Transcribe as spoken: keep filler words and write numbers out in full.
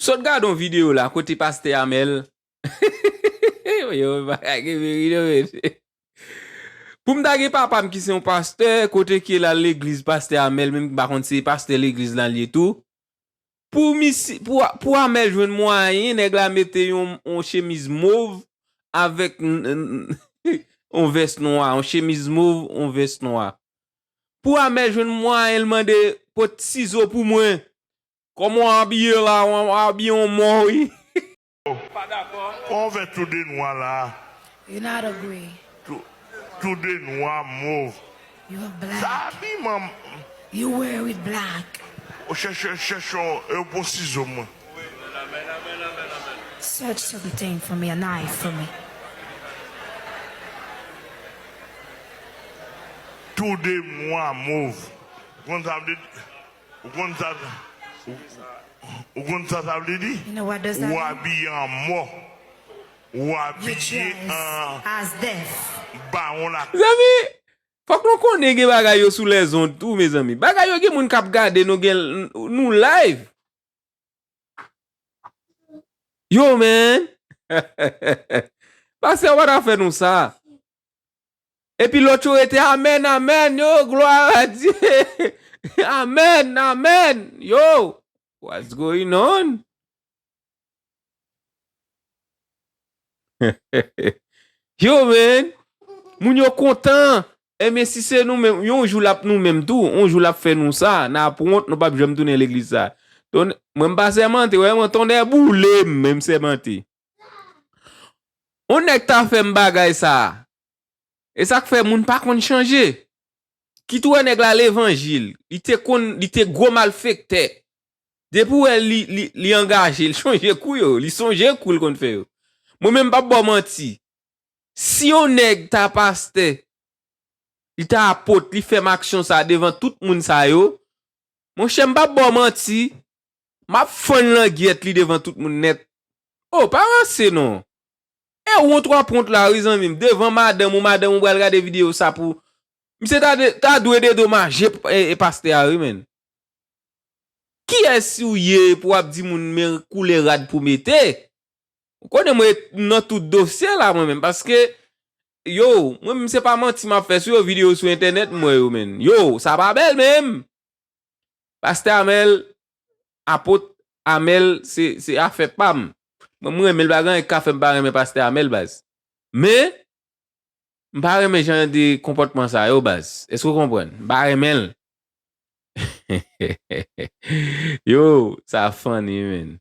Sot gade yon videyo la kote pastè Amèl. Yo, bagay gen verite, mesye. Pou m ta gen papa m ki se yon pastè, kote ke l al legliz pastè Amèl, menm m pa konn se pastè legliz la l ye tou. Pou misi, pou, pou Amèl jwenn mwayen, nèg la mete yon, yon chemiz mov avèk n- n- yon vès nwa, yon chemiz mov, yon vès nwa. Pou Amèl jwenn mwayen, l mande pot sizo pou mwen. Kòman w abiye la, w abiye yon mò, wi. Kòman w fè tou de nwa la? You not agree. Tou, tou de nwa mov. You are black. Sa abiman. You wear it black. O chèche, chèche yon, yon bon sizo mwen. Search something for me, a knife for me. Tou de nwa mov. Konn sa m di. Ou konn sa, ou, ou konn sa sa vle di? You know what does that mean? Ou abiye an mò. Ou abiye an bawon la. Zanmi, fòk nou konnen gen bagay yo sou lèzond tou, mezanmi. Bagay yo gen moun k ap gade, nou gen, nou live. Yo, man. Pastè, w pa ta fè nou sa. Epi lòt yo rete, amèn, amèn, yo, gloire à Dieu. Amèn, amèn, yo. What's going on? Yo, man. Moun yo kontan. Ebyen, si se nou menm, yon jou l ap nou menm tou, yon jou l ap fè nou sa, n ap wont, nou p ap janm tounen legliz sa. Ton, mwen m pa sèmante, wè, mwen tonnè boule m, men m sèmante. On nèg ta fè m bagay sa. E sa k fè moun pa konn chanje. Kit ou wè nèg la levanjil, li te konn, li te gwo malfektè. Depi w wè li, li, li angaje, li chanje kou yo, li sonje kou l konn fè yo. Mwen menm m p ap ba w manti. Si yon nèg ta pastè, li ta apot, li fè m aksyon sa devan tout moun sa yo, monchè, m p ap ba w manti, m ap fann langyèt li devan tout moun nèt. O, pa ranse non. E wont w ap wont la wi zanmi m, devan madanm ou, madanm ou pral gade videyo sa pou, misye ta, de- ta dwe dedomaje e, e pastè a wi, menn. Kiyès ou ye pou w ap di moun men koulè rad pou mete? Ou konnen mwen nan tout dosye la mwen menm, paske, yo, mwen menm se pa manti m ap fè sou yo, videyo sou entènèt m wè yo, menn. Yo, sa pa bèl menm. Pastè Amèl, apot Amèl, se, se afè pa m. Mwen, mwen renmen l, pa gen anyen k ka fè m pa renmen pastè Amèl, baz. Men, m pa renmen jan de konpòtman sa yo, baz. Èske w konprann? M pa renmen l. Yo, sa funny, man.